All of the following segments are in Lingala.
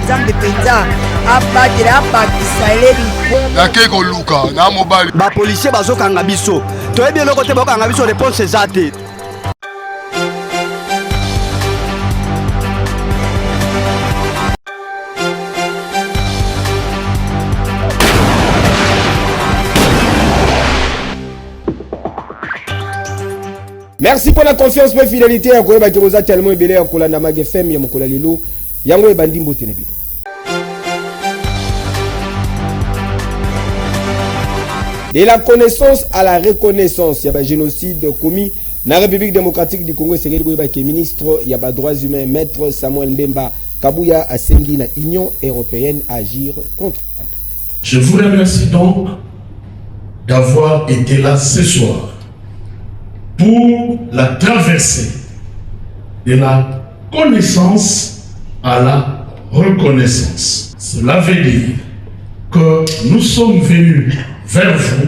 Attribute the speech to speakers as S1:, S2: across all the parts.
S1: Nzambe mpenza abatela abakisa ye
S2: Nakei koluka na mobali.
S3: Ba policiers bazokanga biso, toyebi eloko te, bakokanga biso, réponse eza te.
S4: Merci pour la confiance mpe fidélité ya koyeba ke boza tellement ebele ya kolanda Mag FM ya mokolo ya lelo. Yango ebandi mbote na bino. De la connaissance à la reconnaissance ya ba génocide commis na République démocratique du Congo, esengeli boyeba ke ministre ya ba droits humains maître Samuel Mbemba Kabuya asengi na Union européenne agir contre Rwanda.
S5: Je vous remercie donc d'avoir été là ce soir pour la traversée de la connaissance à la reconnaissance. Cela veut dire que nous sommes venus vers vous,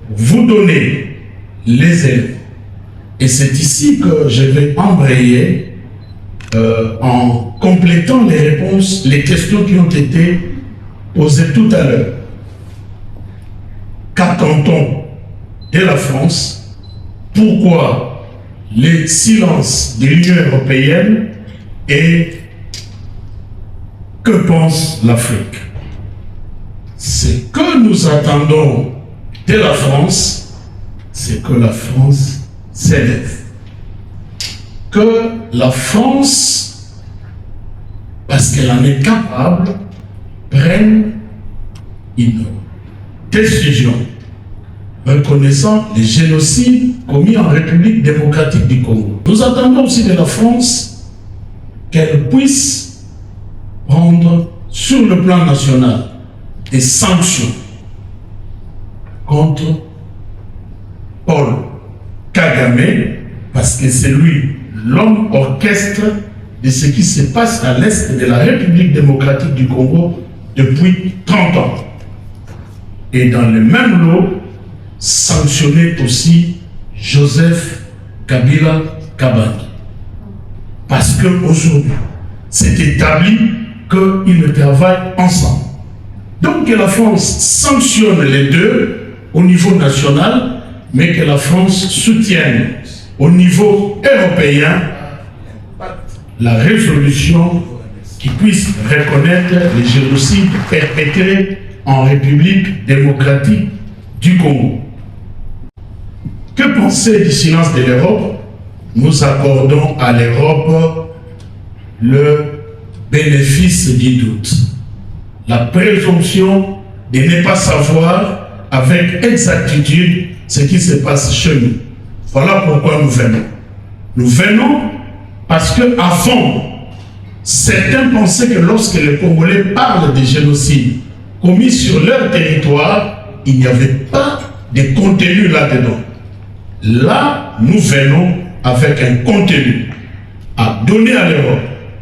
S5: vous donner les éléments. Et c'est ici que je vais embrayer en complétant les réponses, les questions qui ont été posées tout à l'heure. Qu'attend-on de la France? Pourquoi le silence de l'Union européenne? Et que pense l'Afrique? Ce que nous attendons de la France, c'est que la France s'élève. Que la France, parce qu'elle en est capable, prenne une décision reconnaissant les génocides commis en République démocratique du Congo. Nous attendons aussi de la France qu'elle puisse prendre sur le plan national des sanctions contre Paul Kagame, parce que c'est lui l'homme orchestre de ce qui se passe à l'est de la République démocratique du Congo depuis 30 ans. Et dans le même lot, sanctionner aussi Joseph Kabila Kabange. Parce qu'aujourd'hui, c'est établi qu'ils travaillent ensemble. Donc que la France sanctionne les deux au niveau national, mais que la France soutienne au niveau européen la résolution qui puisse reconnaître les génocides perpétrés en République démocratique du Congo. Que penser du silence de l'Europe? Nous accordons à l'Europe le bénéfice du doute, la présomption de ne pas savoir avec exactitude ce qui se passe chez nous. Voilà pourquoi nous venons. Nous venons parce que avant, certains pensaient que lorsque les Congolais parlent de génocide commis sur leur territoire, il n'y avait pas de contenu là-dedans. Là, nous venons avec un contenu à donner à l'Europe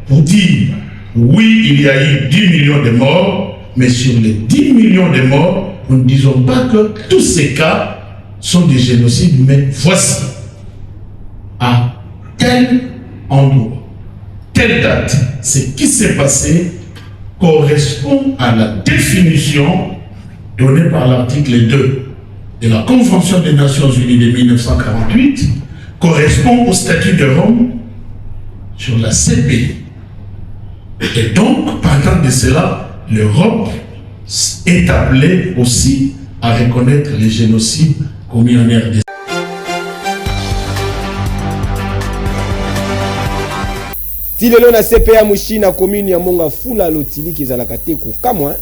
S5: pour dire, oui, il y a eu 10 millions de morts, mais sur les 10 millions de morts, nous ne disons pas que tous ces cas sont des génocides, mais voici, à tel endroit, telle date, ce qui s'est passé correspond à la définition donnée par l'article 2 de la Convention des Nations Unies de 1948, correspond au statut de Rome sur la CPI. Et donc, partant de cela, l'Europe est appelée aussi à reconnaître les génocides commis en RDC.
S4: Ti lelo na CPA Mushi na commune ya Monga Fula lotiliki ezalaka te kokamwa.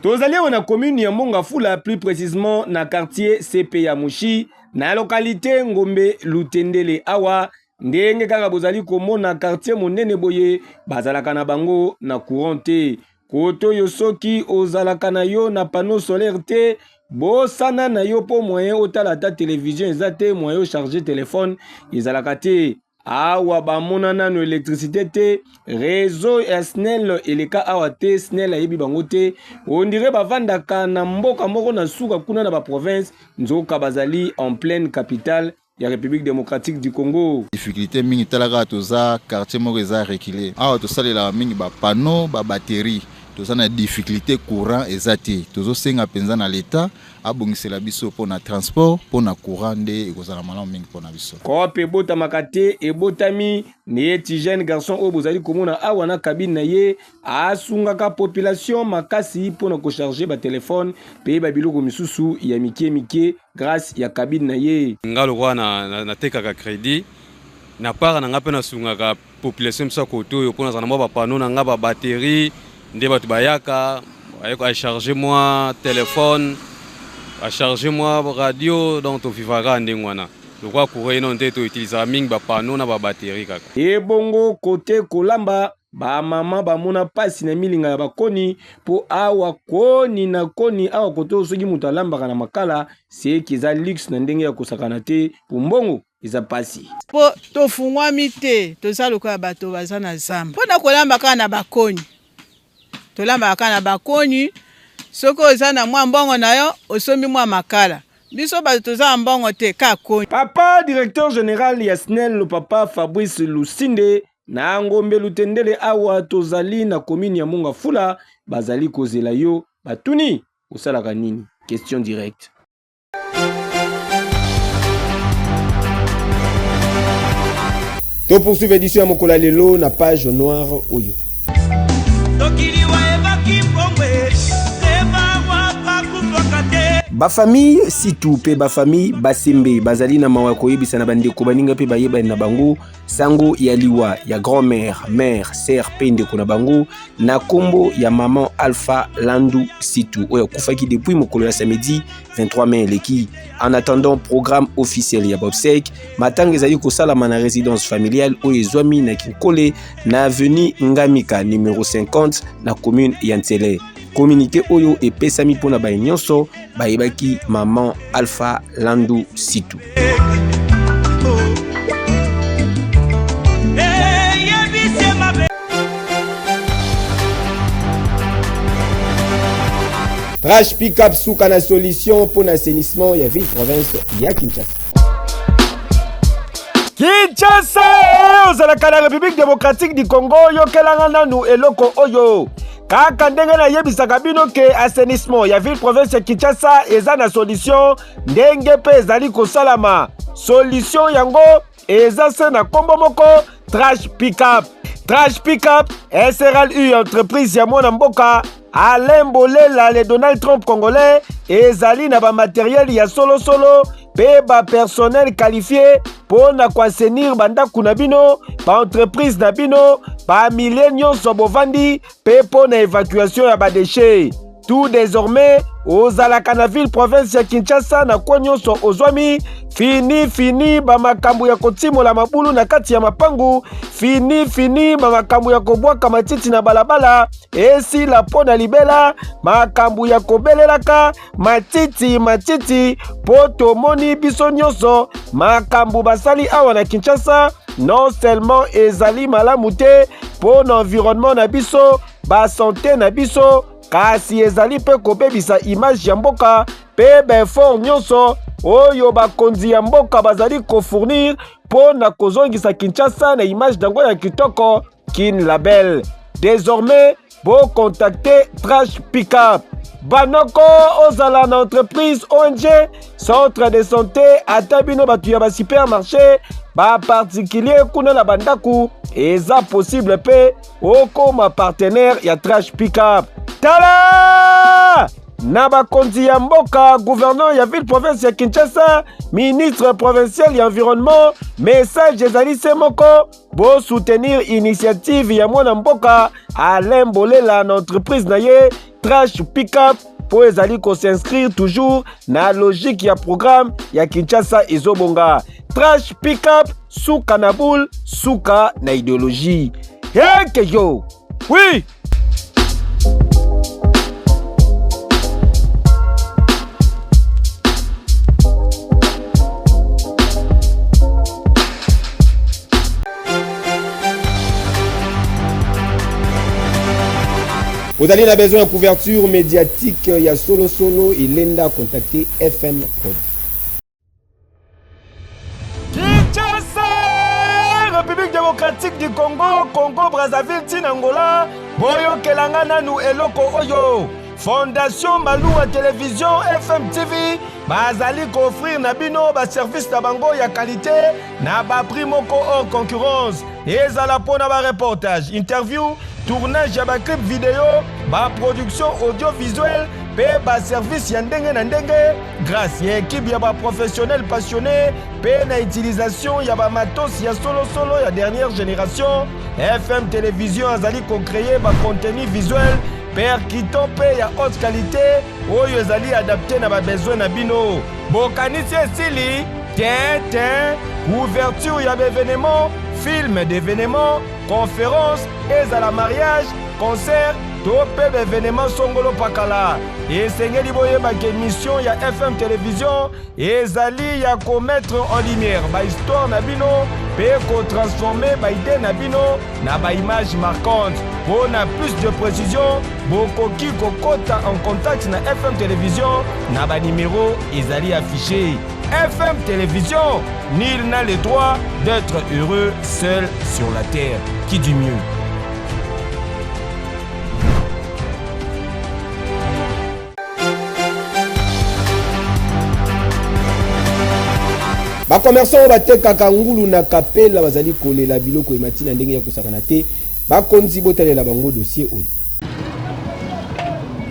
S4: Tozali awa na commune ya Monga Fula, plus précisément na quartier CPA Mushi na localité Ngombe Lutendele. Awa ndenge kaka bozali komona quartier monene boye, bazalaka na bango na courant te. Koto oyo soki ozalaka na yo na panneau solaire te, bosana na yo mpo moyen otala ata television eza te, moyen ocharge telefone ezalaka te. Awa bamona nano electricité te, réseau ya SNEL eleka awa te, SNEL ayebi bango te. Ondire bavandaka na mboka moko na suka kuna na ba province, nzoka bazali en pleine capitale. ya Republique democratique du Congo.
S6: Difficulté mingi tala kaka toza quartier moko eza recule awa tosalelaka mingi ba panneau ba batterie toza na difficulté courant eza te tozosenga mpenza na leta abongisela biso mpo na transport mpo na courant nde ekozala malamu mingi mpo na biso.
S4: Coop ebotamaka te ebotami neti jeune garçon oyo bozali komona awa na cabine na ye asungaka population makasi mpo na kocharge ba telefone mpe ba biloko misusu ya mike mike grace ya cabine na ye.
S7: Nga lokola natekaka na, na credit na part na nga mpe nasungaka population biso ya kote oyo mpo nazala na mwa bapano na nga babatterie nde bato bayaka acharge mwa telefone acharge mwa radio donc tovivaka ndenge wana lokola courant ino nde toutilisaka mingi bapano na babatterie kaka.
S4: Ebongo kote kolamba Ba mama bamona pasi na milinga ya bakoni po awa koni na koni awa koto soki moto alambaka na makala seki eza luxe na ndenge ya kosakana te po mbongo eza pasi.
S8: Po tofungwami te toza lokola bato baza na zamba mpo na kolamba kaka na bakoni tolambaka kaka na bakoni soki oza na mwa mbongo na yo osombi mwa makala biso bato toza na mbongo te kaka koni.
S4: Papa directeur general ya SNEL papa Fabrice Lusinde Na Ngombe Lutendele awa tozali na commune ya Monga Fula bazali kozela yo batuni osalaka nini question directe. To poursuivre édition ya mokolo ya lelo na page noire oyo. Bafamille Situ mpe bafamille Basembe bazali na mawa ya koyebisa na bandeko baninga mpe bayebani na bango Sango ya liwa ya grand-mère, mère, sœur pe ndeko na bango na kombo ya maman Alpha Landu Situ oyo akufaki depuis mokolo ya samedi 23 mai eleki. En attendant programme officiel ya Bobsec, matanga ezali kosalama na résidence familiale oyo ezwami na Kinkole na avenue Ngamika numero 50 na commune ya Nsele. Communiqué oyo epesami mpona baye nyonso bayebaki maman Alpha Landu Situ. Trash Pickup suka na solution mpo na assainissement ya ville province ya Kinshasa. Kinshasa eh, ozalaka na République démocratique du Congo yokelanga nanu eloko oyo kaka ndenge nayebisaka bino ke assainissement ya ville province ya Kinshasa eza na solution ndenge mpe ezali kosalama solution yango eza se na nkombo moko trash pickup trash pickup srlu entreprise ya mwana mboka alain bolela le donald trump congolais ezali na bamateriele ya solosolo mpe bapersonnel qualifie mpo na koasenir bandako na bino baentreprise na bino bamilie nyonso bovandi mpe mpo na evacuation ya badeshe Tout désormais ozalaka na ville province ya Kinshasa na kwa nyonso ozwami fini fini ba makambo ya kotimola mabulu na kati ya mapangu fini fini ba makambo ya kobwaka matiti na balabala esila mpo na libela makambo ya kobelelaka matiti matiti mpo tomoni biso nyonso makambo basali awa na Kinshasa non seulement ezali malamu te mpo na environnement na biso basante na biso kasi ezali mpe kobebisa image ya mboka mpe baeffort nyonso oyo bakonzi ya mboka bazali kofournir mpo na kozongisa Kinshasa na image nango ya kitoko Kin Label. Désormais, bocontacte Trash Pickup. Banoko ozala na entreprise ONG, centre de santé, ata bino bato ya basupermarché, baparticulier kuna na bandako, eza possible mpe okoma partenaire ya Trash Pickup. Tala! Na bakonzi ya mboka, gouverneur ya ville province ya Kinshasa, ministre provincial ya environnement, message ezali se moko, bo soutenir initiative ya mwana mboka Alain Bolela na entreprise na ye Trash Pickup mpo ezali kos'inscrire toujours na logique ya programme ya Kinshasa ezobonga. Trash Pickup suka na boule, suka na idéologie. Heke yo! Oui! Ozali na besoin ya couverture médiatique ya solo solo elenda contacter FM Prod. Démocratique du Congo, Congo Brazzaville ti na Angola, boyokela nga nanu eloko oyo. Fondation Maluwa Television FM TV bazali koofrir na bino ba service na bango ya qualité na ba prix moko hors concurrence. Ezala mpo na ba reportage, interview, tournage ya ba clip video, ba production audiovisuelle mpe ba service ya ndenge na ndenge grâce ya equipe ya ba professionnels passionnés mpe na utilisation ya ba matos ya solosolo ya dernière génération. FM Television azali ko créer ba contenu visuel percutant mpe ya haute qualité oyo ezali adapte na ba besoin na bino. Bokanisi esili te te, couverture ya ba événement, film d'événement, conférence, ezala mariage, concert to mpe ba événement songolo pakala. Esengeli boyeba ke mission ya FM Television ezali ya ko mettre en lumière ba histoire na bino mpe ko transformer ba idée na bino na ba image marquante. Mpo na plus de précision, bokoki kokota en contact na FM Television na ba numero ezali affiché. FM Télévision, nul n'a le droit d'être heureux seul sur la terre. Qui dit mieux? Ba commerçant oyo batekaka ngulu na kapela bazali kolela biloko emati na ndenge ya kosakana te. Bakonzi botalela bango dossier oyo.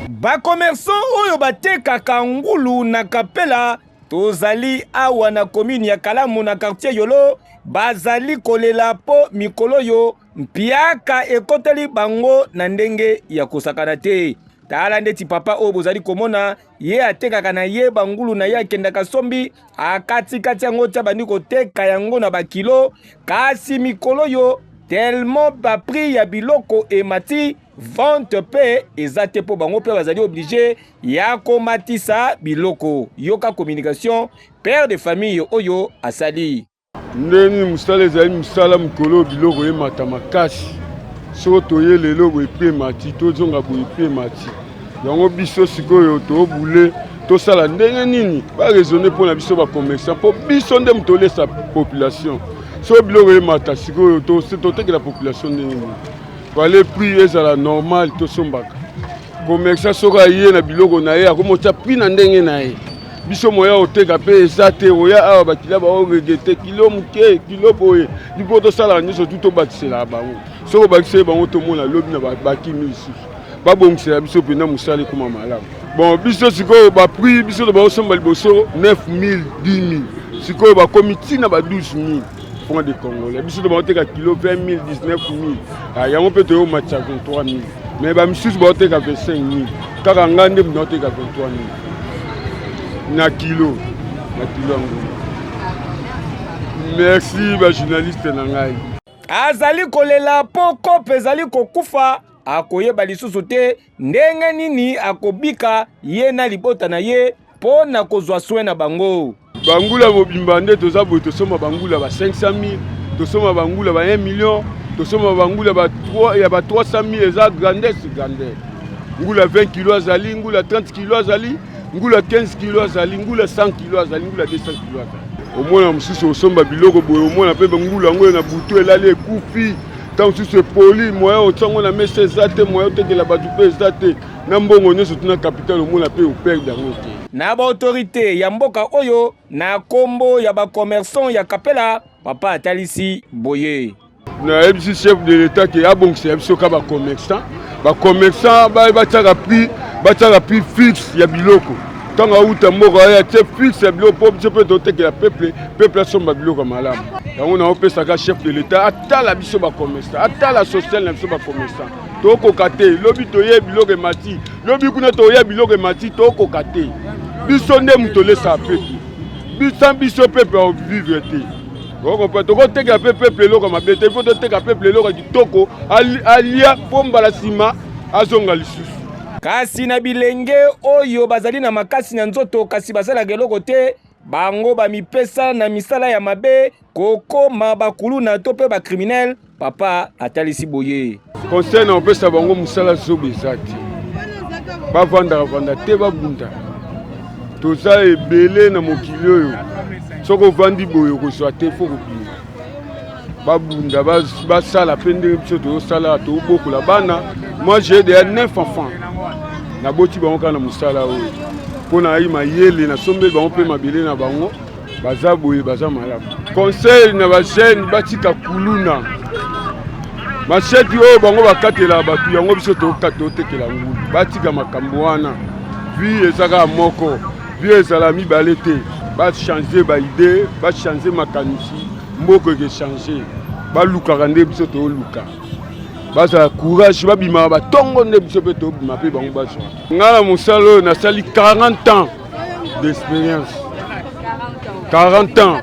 S4: Ba commerçant oyo batekaka ngulu na kapela, tozali awa na commune ya Kalamu na quartier Yolo, bazali kolela po mikolo oyo mpiaka ekoteli bango na ndenge ya kosakana te. Tala ndeti papa oyo bozali komona, ye atekaka na ye bangulu na ye, akendaka sombi akatikati yango ti abandi koteka yango na bakilo. Kasi mikolo oyo tellement ba prix ya biloko emati, vente pe eza te, po bango pe bazali oblige ya komatisa biloko. Yoka communication père de famille oyo asali.
S2: Ndenge nini mosala ezali mosala mokolo biloko emata makasi, soko toye lelo boye prix emati, tozonga boye prix emati. Yango biso sikoyo tobule tosala ndenge nini ba raisonner mpo na biso ba commerçant, mpo biso nde moto tolesa population. Soko biloko emata sikoyo totekela population ndenge nini? Fallait prix ezala normal, tosombaka. Commerçant soki aye na biloko na ye akomi otya prix na ndenge na ye. Biso moya oteka mpe eza te, oya awa bakila baoregete kilo moke kilo boye, lipo tosalaka nyonso tu tobakiselaka bango. Soki obakiseli bango tomona lobi na bakimi lisusu babongisela biso mpenza mosala ekoma malamu. Bon, biso sikoyo ba prix biso to baosomba liboso 9000 10000, sikoyo bakomi ntina ba 12000 francs de congolais. Biso to baoteka kilo 20000 19000, yango mpe toyomatisa 23000, mais bamisusu baoteka 25000, kaka ngai nde moto naoteka 23000 na kilo, na kilo yango. Merci ba journaliste na ngai.
S4: Azali kolela mpo kope ezali kokufa, akoyeba lisusu te ndenge nini akobika ye na libota na ye mpo na kozwa soin na bango.
S2: Bangula mobimba nde toza boye, tosomba bangula ba 500 000, tosomba bangula ba 1 million, tosomba bangula ba 3 ya ba 300 000, eza grandesse grandeur. Ngula 20 kilo azali, ngula 30 kilo azali, ngula 15 kilo azali, ngula 100 kilo azali, ngula 200 kilo azali. Omona mosusu osomba biloko boye, omona mpe ngula yango na butu elali ekufi, ntango mosusu epoli, moyen otia yango na mesa eza te, moyen otekela bato mpe eza te, na mbongo nyonso tuna capital omona mpe operde yango te.
S4: Na ba autorité ya mboka oyo na kombo ya ba commerçant ya Kapela, papa atalisi boye.
S2: Nayebisi chef de l'État ke abongisela biso ka ba commerçant, ba commerçant batiaka prix, batiaka prix fixe ya biloko. Ntango auta mboka oyo atie fixe ya biloko mpo biso mpe totekela peuple, peuple asomba biloko ya malamu. Yango naopesaka chef de l'État atala biso ba commerçant, atala social na biso ba commerçant. Tokoka te, lobi toye biloko emati, lobi kuna toya biloko emati, tokoka te. Biso nde moto tolesaka peuple, biso biso peuple akovivre te. Okopa tokotekela mpe peuple eloko mabe te, ifo toteka peuple eloko ya kitoko alia mpo mbala nsima azonga lisusu.
S4: Kasi na bilenge oyo bazali na makasi na nzoto kasi basalaka eloko te, bango bamipesa na misala ya mabe, kokoma bakuluna to mpe bacriminel. Papa atalisi boye.
S2: Conseil na opesa bango, mosala zoba eza te, bavandaka vanda te, babunda. Toza ebele na mokili oyo, soki ovandi boye okozwa te, fo kobima. Babunda, basala mpe ndenge biso tozosala, tobokola bana. Moi j'ai déjà 9 enfants, naboti bango kaka na mosala oyo mpo nayi mayele, nasombeli bango mpe mabele na bango, baza boye, baza malamu. Conseil na bajeune, batika kuluna, machete oyo bango bakatela bato yango, biso totekela ngulu. Batika makambo wana, vie eza kaka moko, vie ezala mibale te. Bachange baidée, bachange makanisi, mboka ekechange. Balukaka nde biso toluka, bazala courage, babimaka batongo nde biso mpe tobima mpe bango bazwa. Ngai na mosala oyo nasali 40 ans d'expérience, 40 ans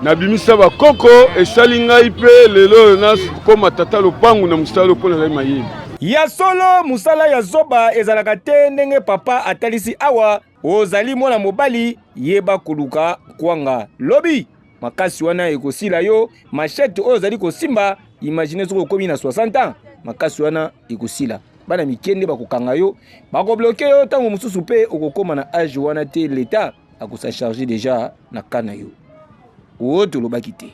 S2: nabimisa bakoko, esali ngai mpe lelo oyo nakóma tata lopangu na mosala oyo mpo nazali mayele.
S4: Ya solo, mosala ya zoba ezalaka te. Ndenge papa atalisi awa, ozali mwana mobali, yeba koluka kwanga. Lobi makasi wana ekosila yo, machete oyo ozali kosimba, imagine soki okomi na 60 ans, makasi wana ekosila. Bana mike nde bakokanga yo, bakobloquer yo. Ntango mosusu mpe okokóma na age wana te, leta akosa charge déjà na ka na yo. Oyo tolobaki te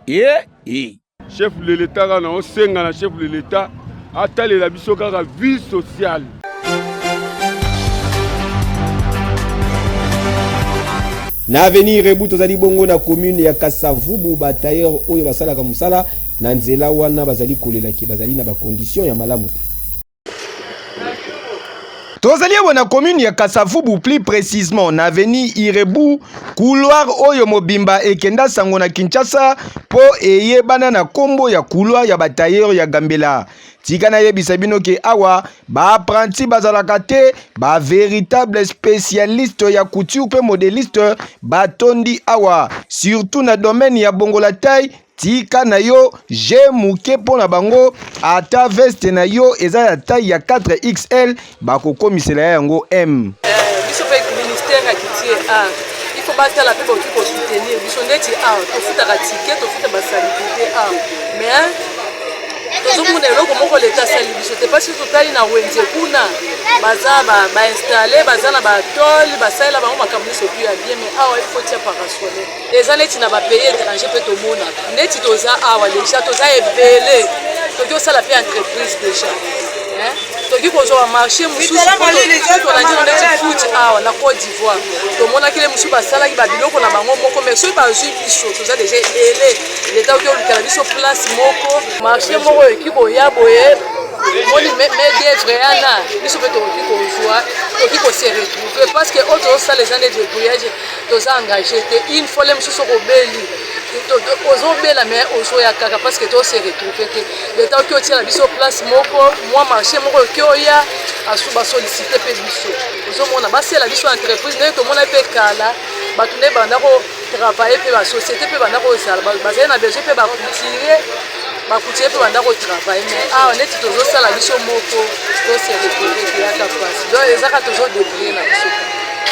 S4: e e.
S2: Chef de l'État, kaka na osenga na chef de l'État atalela biso kaka vie sociale.
S4: Na avenir Ebu, tozali bongo na commune ya Kasavubu. Batailleur oyo basalaka mosala na nzela wana bazali kolelaki, bazali na bacondition ya malamu te. Tozali awa na commune ya Kasavubu, plus précisément na avenue Irebu, couloir oyo mobimba ekenda sango na Kinshasa mpo eyebana na nkombo ya couloir ya batailleur ya Gambela. Tika nayebisa bino ke awa baapprenti bazalaka te, bavéritable spécialiste ya couture mpe modéliste batondi awa, surtout na domaine ya bongola taille. Tika na yo je moke mpo na bango, ata veste na yo eza ya taille ya 4XL, bakokomisela ya yango M.
S9: Biso mpe ministère ya culture, art, il faut batala mpe bakoki kosoutenir biso. Ndeti art, tofutaka ticket, tofuta basalubrité art, mais tozomona eloko moko leta asali biso te, parce totali na wenze kuna baza bainstalle, baza na batole, basalela bango makambo nyonso tu ya bien, mais awa il faut tia parasolaire. Eza neti na bapays étranger mpe tomonaka. Neti toza awa déjà, toza ebele, toki osala mpe entreprise déjà, toki kozwa bamarché mosusu. Tolandi neti foot awa na Côte d'Ivoire, tomonaki le mosusu basalaki babiloko na bango moko, mais soki bazwi biso, toza déjà ebele, leta oki olukela biso place moko, marché moko ekoki koya boye. Omoni main d'œuvre yana, biso mpe tokoki kozwa, tokoki kose retrouver, parce que oyo tozosala eza nde débrouillage, toza engagé te. Une fois le mosusu okobeli, ozobela, mais ozoya kaka parce que tose retrouve te. Leta oki otiela biso place moko, mwa marché moko oki oya basollicite mpe biso. Ozomona basiela biso entreprise ndenge tomona mpe kala bato nde banda kotravaille mpe basociété mpe banda kozala, bazali na besoin mpe bacouturier, bacouturier mpe banda kotravaille. Mais awa neti tozosala biso moko, tose retrouve te, yaka mpasi. Donc ezaka tozodébrouille na biso.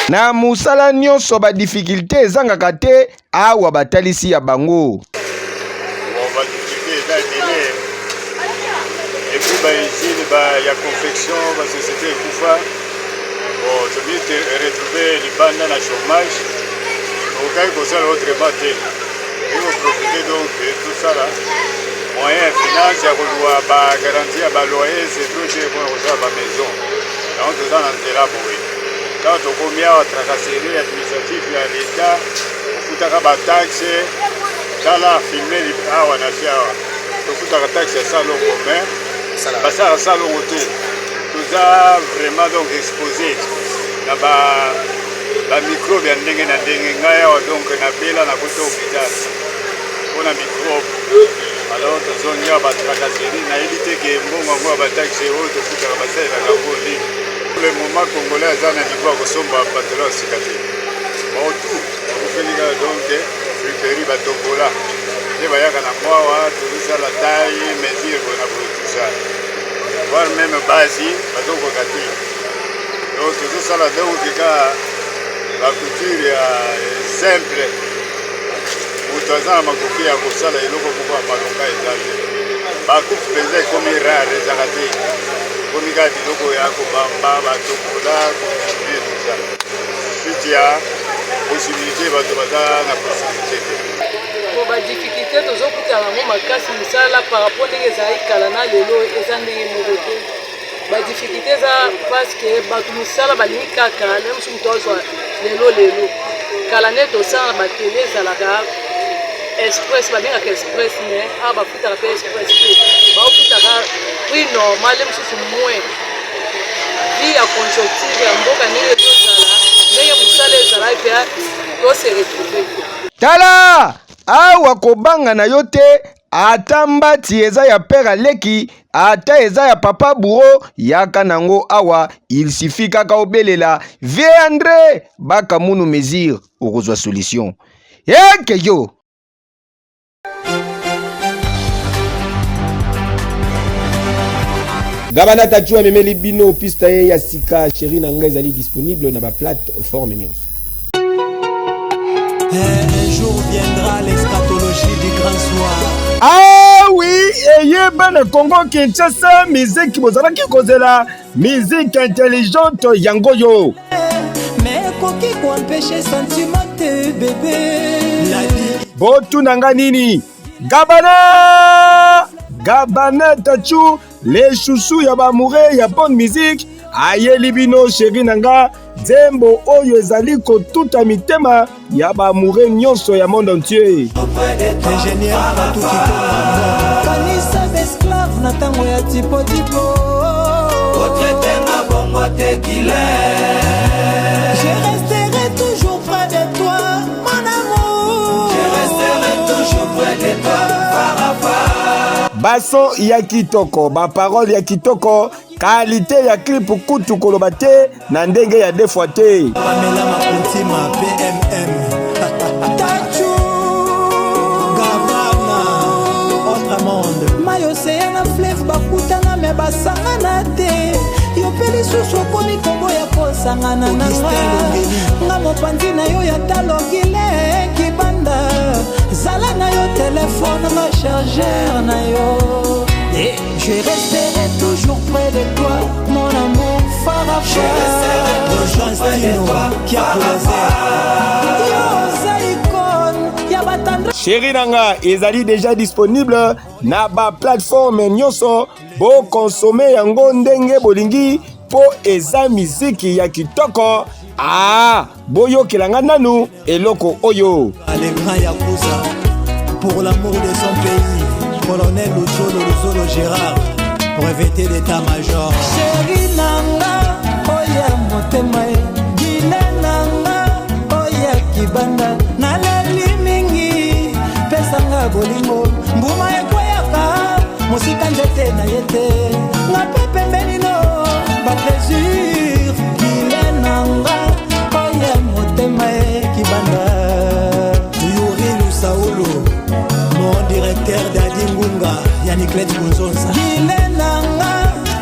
S4: Na mosala nyonso badifficulté ezangaka te, awa batalisi ya bango.
S10: Badifficulté eza ebele. Et puis bausine ya confection, basociété ekufa. Bon, tomi retrouve libanda na chômage, tokokaki kosala autrement te, ekoprofite. Donc tosala moyen ya finance ya kozwa bagarantie ya baloyer, c'est trop cher mpona kosala bamaison. Yango toza na nzela boye. Ntango tokomi awa, tracasserie administrative ya l'État, ofutaka bataxe. Tala filme awa na se awa, tofutaka taxe ya salongo, mais basalaka salongo te. Toza vraiment donc exposé na ba bamicrobe ya ndenge na ndenge. Ngai awa donc nabela, nakota hôpital mpona microbe. Alors tozongi awa, batracasserie. Nayebi te ke mbongo yango ya bataxe oyo tofutaka basalelaka yango nini. Pour le moment, Congolais aza na niveau ya kosomba pantalon ya sika te. Baotu bakufeli kaka, donc friperie batombola nde bayaka na mwawa, tozosala taille mesure boye na boye, tout ça, voire même basi bazokoka te. Donc tozosala donc kaka bacouture ya simple. Moto aza na makoki ya kosala eloko moko ya malonga eza te. Bacoupe mpenza ekomi rare, ezaka te. Ekomi kaka biloko ya kobamba, batombola, kodistribue, tout ça, suite ya possibilité, bato baza na possibilité te.
S9: Po badifficulté. Badifficulté tozokutana yango makasi mosala par rapport ndenge ezalaki kala na lelo eza ndenge moko te. Badifficulté eza parce que bato mosala balingi kaka na mosusu moto azwa lelo lelo. Kala nde tosala na batele ezalaka express, babengaka express, mais awa bafutaka mpe express te, baofutaka prix normal ye mosusu moins. Vie ya conjoncture ya mboka ndenge ezozala, ndenge mosala ezalaki mpe tose retrouve te.
S4: Tala awa kobanga na yo te ata mbati eza ya père aleki ata eza ya papa bourreau yaka nango awa il suffit kaka obelela vieux Andre baka munu mesure okozwa solution eke yo. Gabana Tatu amemeli bino piste ye ya sika chérie na ngai ezali disponible na ba plateforme nyonso.
S11: Un jour viendra l'eschatologie du grand soir.
S4: Ah oui, eyeba na Congo Kinshasa, miziki bozalaki kozela, musique intelligente yango yo.
S11: Mais ekoki koempêche sentiment te bébé.
S4: Botuna nga nini? Gabana! Gabana Tachou, les chouchous ya ba amoureux ya bonne musique, ayeli bino chéri na nga nzembo oyo ezali kotuta mitema ya ba amoureux nyonso ya monde entier.
S11: Ingénieur Patou Kitonga. Kanisa esclave na tango ya tipo tipo.
S12: Otraitenga bongo te killer.
S11: Je resterai toujours près de toi, mon amour.
S12: Je resterai toujours près de toi, Farafa.
S4: Baso ya kitoko, ba parole ya kitoko, qualité ya clip kutu koloba te na ndenge ya deux fois te.
S11: Pamela Makuntima PMM. Tachou Gabana autre monde. Mayi océan na fleuve bakutana me basangana te. Yo mpe lisusu okomi koboya kosangana na nga. Nga mopanzi na yo ya talo gile kibanda. Zala na yo telefone nga chargeur na yo. Et je resterai toujours près de toi, mon amour Farafa.
S12: Je resterai toujours près de toi, Farafa.
S11: Yo oza icône ya batendre.
S4: Chéri na nga ezali déjà disponible na ba plateforme nyonso, bokonsome yango ndenge bolingi mpo eza miziki ya kitoko. Ah, boyokela nga nanu eloko oyo.
S11: Le grand Yakuza, pour l'amour de son pays, colonel Luzolo Luzolo Gérard, breveté d'état-major. Chéri nanga, oya motema e, Gine nanga, oya kibanda, naleli mingi, pesanga bolingo, mbuma ekweyaka, mosika nzete na ye te, nga pe pembeni no, ba plaisir, Gine nanga, oya motema e, kibanda. Yuri Lusaulu, mon directeur Dadi Ngunga, Yannick Let Kunzonza. Gine nanga,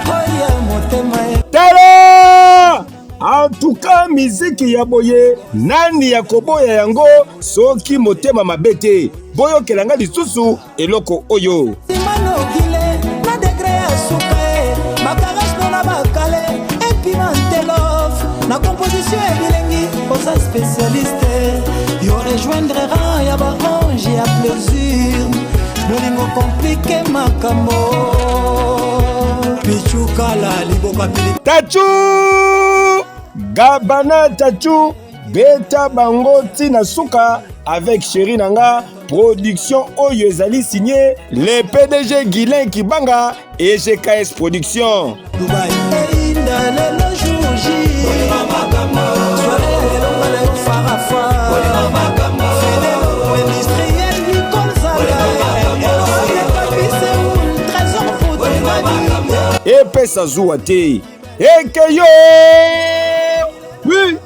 S11: oya motema e.
S4: Tala! En tout cas, miziki ya boye nani ya koboya yango soki motema mabe te. Boyokela nga lisusu eloko oyo.
S11: Simano Gile, na degré ya suka e, bakarage no na bakale, epimente love, na composition ya bilengi, oza spécialiste. Yo rejoindre rang ya ba ange ya plaisir, bolingo compliqué makambo.
S3: Pichukala liboka pili.
S4: Tachou! Gabana Tachou, beta bango tina suka avec chéri nanga, production oyo ezali signé le PDG Guylain Kibanga et GKS Production.
S11: Dubaï. Eyinda lelo jour J. Soirée ya lelo nga na yo farafa. Fidèle industriel Nicole Zala. Papi Seoul, Trésor Poutine.
S4: Epesa zuwa te. Ekeyo! Oui!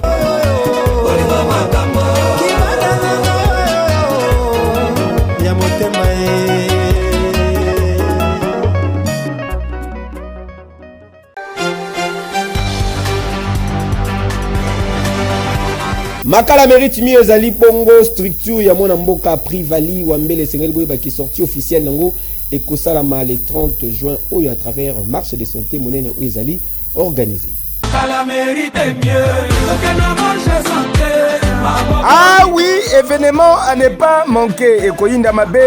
S11: Ya motema e.
S4: Makala mérite mieux ezali bongo structure ya mwana mboka Privali Wambele esengeli boyeba ki sortie officielle nango ekosalama le 30 juin oyo à travers marche de santé monene oyo ezali organisée. Ah oui, événement à ne pas manquer ekoyinda mabe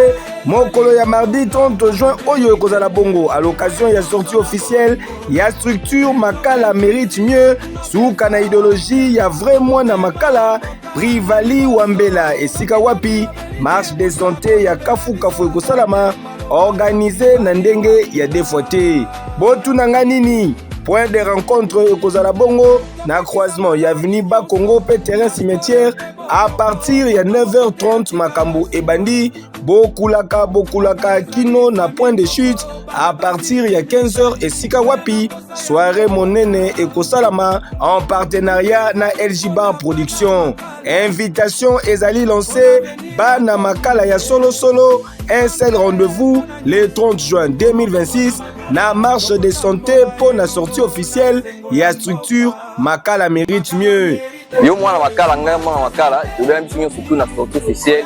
S4: mokolo ya mardi 30 juin oyo ekozala bongo à l'occasion ya sortie officielle ya structure Makala mérite mieux suka na idéologie ya vrai mwana Makala Privali Wambela esika wapi marche de santé ya kafu kafu ekosalama organise na ndenge ya deux fois te. Botuna nga nini? Point de rencontre ekozala bongo na croisement ya avenue Bakongo pe terrain cimetière à partir ya 9h30 makambo ebandi bokulaka bokulaka kino na point de chute à partir ya 15h esika wapi soirée monene ekosalama en partenariat na LG Bar Production. Invitation ezali lancée bana makala ya solo solo un seul rendez-vous le 30 juin 2026 na marche de santé mpo na sortie officielle ya structure Makala mérite mieux.
S13: Yo mwana Makala, ngai mwana Makala, tobela biso nyonso tu na sortie officielle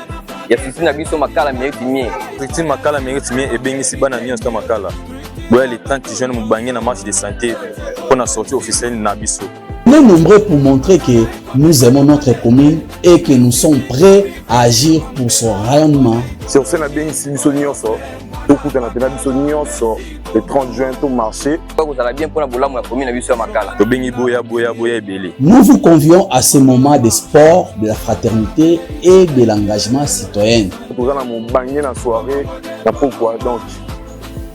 S13: ya structure na biso Makala mérite mieux.
S14: Structure Makala mérite mieux ebengisi bana nyonso ya Makala boya le 30 juin mobange na marche de santé mpo na sortie officielle na biso.
S15: On est nombreux pour montrer que nous aimons notre commune et que nous sommes prêts à agir pour son rayonnement.
S16: Sur ce, nabengisi biso nyonso tokutana mpenza biso nyonso le 30 juin to marché.
S13: Kozala bien mpona bolamu ya commune na biso ya Makala.
S14: Tobengi boya boya boya ebele.
S15: Nous vous convions à ce moment de sport, de la fraternité et de l'engagement citoyen.
S16: Toza na mobange na soirée na pokwa donc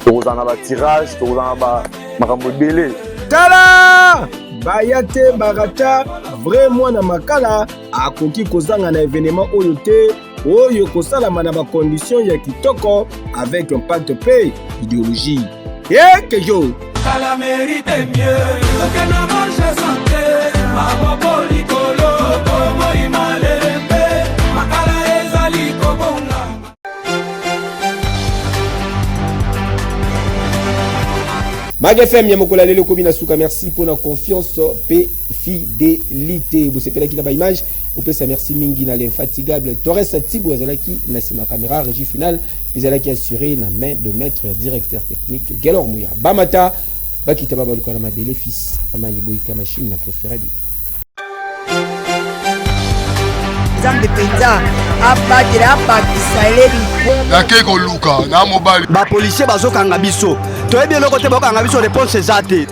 S16: tokozala na ba tirage tokozala na ba makambo ebele.
S4: Tala baya te barata vrai mwana Makala akoki kozanga na evenement oyo te oyo ekosalama na bacondition ya kitoko avec impact mpe idéologie ekejo
S11: Kala mérite mieux. Tokenda marche santé, maboko likolo, bomoi malembe, makala ezali kobonga.
S4: Mag FM ya mokolo ya lelo ekomi na suka. Merci mpo na confiance mpe fidélité. Bosepelaki na baimage. Kopesa merci mingi na l'infatigable Torres Tibu azalaki na nsima caméra. Régie finale ezalaki assuré na main de maître ya directeur technique Gelor Muya. Bamata bakita babaluka na mabele fils Amani Boyika machine na préféré bi.
S1: Nzambe mpenza abatela abakisa ye.
S2: Nakei koluka na mobali.
S3: Bapolisier bazokanga biso, toyebi eloko te, bakokanga biso, réponse eza te.